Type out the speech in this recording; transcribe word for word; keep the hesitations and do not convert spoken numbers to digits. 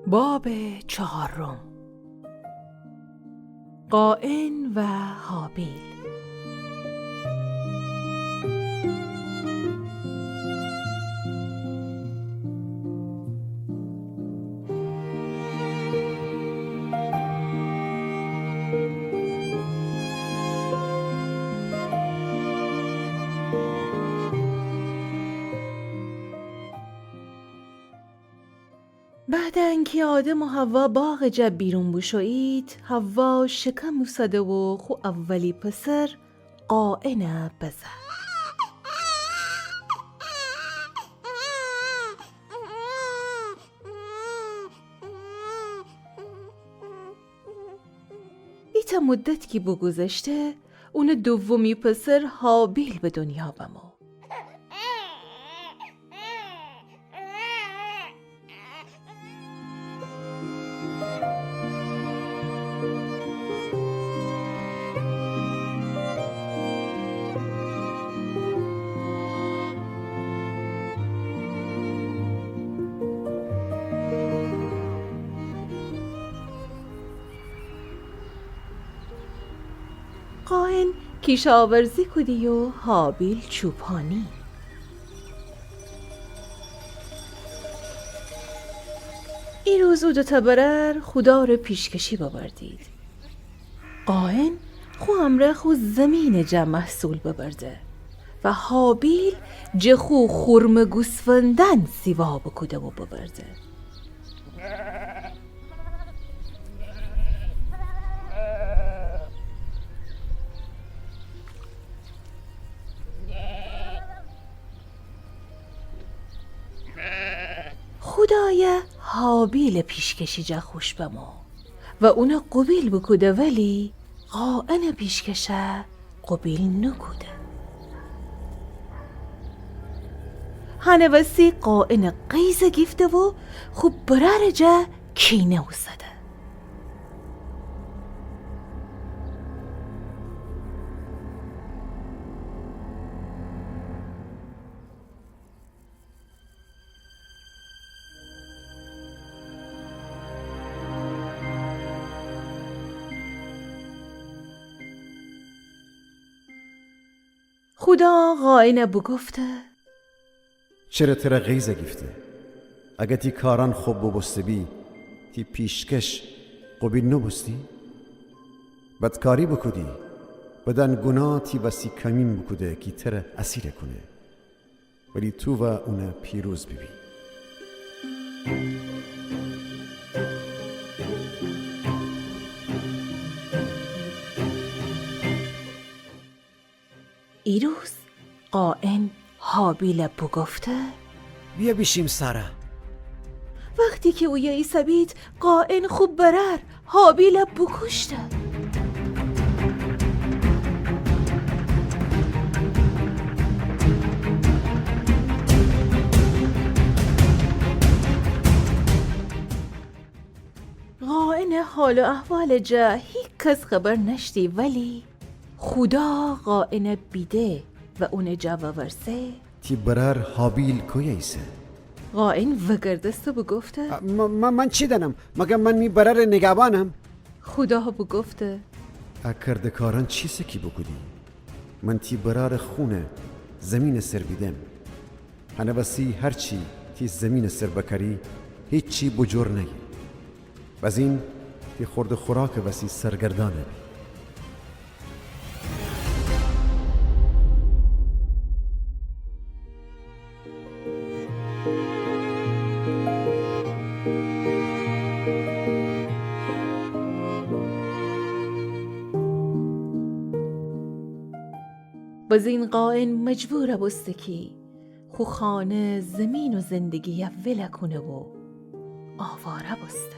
باب چهارم. قائن و هابیل. بعد انکی آدم و حوا باغٚ جا بیرون بوشویید، حوا شکم اوسده و خو اولی پسر قائنَ بزه. ایتأ مدت کی بوگوذشته، اونٚ دومی پسر هابیل به دنیا بمو. قائن کیشاورزی کودی و هابیل چوپانی. ایروز او دوتأ برأر خودارٚ پیشکشی ببردید. قائن خو امرأ خو زمینٚ جا محصول ببرده و هابیل جه خو خورمه گوسفندأن سیوا بوکوده و ببرده. خودایَ هابیلٚ پیشکشی جا خوش بمو و اونَ قوبیل بوکوده، ولی قائنٚ پیشکشَ قوبیل نوکوده. هنٚ وسی قائنَ غیظ گیفته و خو برأرٚ جا کینه اوسده. خودا قائنَ بوگفته: چره تره غیظ گیفته؟ اگر تی کارأن خب بوبوسته بی، تی پیشکش قوبیل نوبوستی؟ بدکاری بوکودی، بدأن گوناه تی وسی کمین بوکوده کی تره اسیره کونه. ولی تو وا اونَ پیروز بیبی. ایروز قائن هابیلَ بوگفته: بیا بیشیم سارا. وختی کی اویه ایسه‌بید، قائن خو برأر هابیلَ بوکوشته. قائنٚ حال و احوالٚ جا هیکس خبر نأشتی، ولی خودا قائنَ بیده و اونٚ جا وورسه: تی برأر هابیل کویه ایسه؟ قائن وگردسته بوگفته: ا، م، م، من چی دأنم؟ مگر من می برأرٚ نیگهبانم؟ خودا بوگفته: ا کردکارأن چیسه کی بوکودی؟ من تی برأرٚ خونَ زیمینٚ سر بیدم. هنٚ وسی هرچی تی زیمینٚ سر بکأری، هیچی بوجور نأیی. بزین تی خورد و خوراکٚ وسی سرگردأن بی. بزین قائن مجبور بوسته کی خو خانه، زیمین و زندگیَ ول کونه و آواره بوسته.